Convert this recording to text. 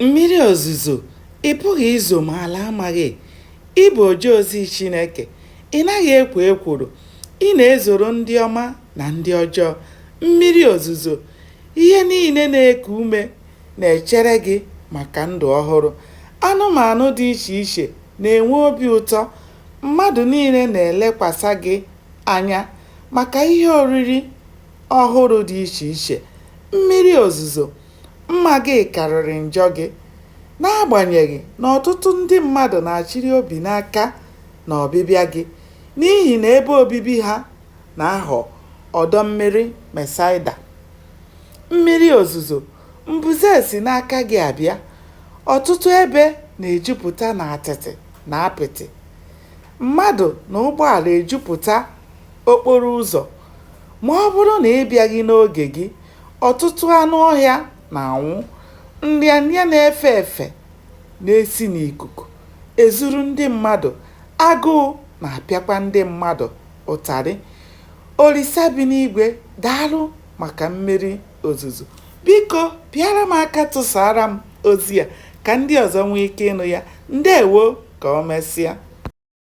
Mmiri ozuzo, ị pụghị izo ma ala amaghị. Ị bụ ojeozi Chineke. Ị naghị ekwo ekworo. Ị na-ezoro ndị ọma na ndị ọjọọ. Mmiri ozuzo, ihe niile na-eku ume na-echere gị maka ndụ ọhụrụ. Anụmanụ dị iche iche na-enwe obi ụtọ. Mmadụ niile na-elekwasa gị anya maka ihe oriri ọhụrụ dị iche iche. Mmiri ozuzo, mma gị karịrị njọ gị. N'agbanyeghị na ọtụtụ ndị mmadụ na-achịrị obi n'aka na ọbịbịa gị, n'ihi na ebe obibi ha na-aghọ ọdọ mmiri Mesaịda. Mmiri ozuzo, mbuze si n'aka gị abịa. Ọtụtụ ebe na-ejupụta n'atịtị na apịtị. Mmadụ na ụgbọala ejupụta okporo ụzọ. Ma ọ bụrụ na ị bịaghị n'oge gị, ọtụtụ anụ ọhịa na-anwụ. Nrịanrịa na-efe efe na-esi n'ikuku ezuru ndị mmadụ. Agụụ na-apịakwa ndị mmadụ ụtarị. Olisa bi n'igwe, daalụ maka mmiri ozuzo. Biko pịara m aka tụsara m ozi a ka ndị ọzọ nwee ike ịnụ ya. Ndewo, ka o mesịa.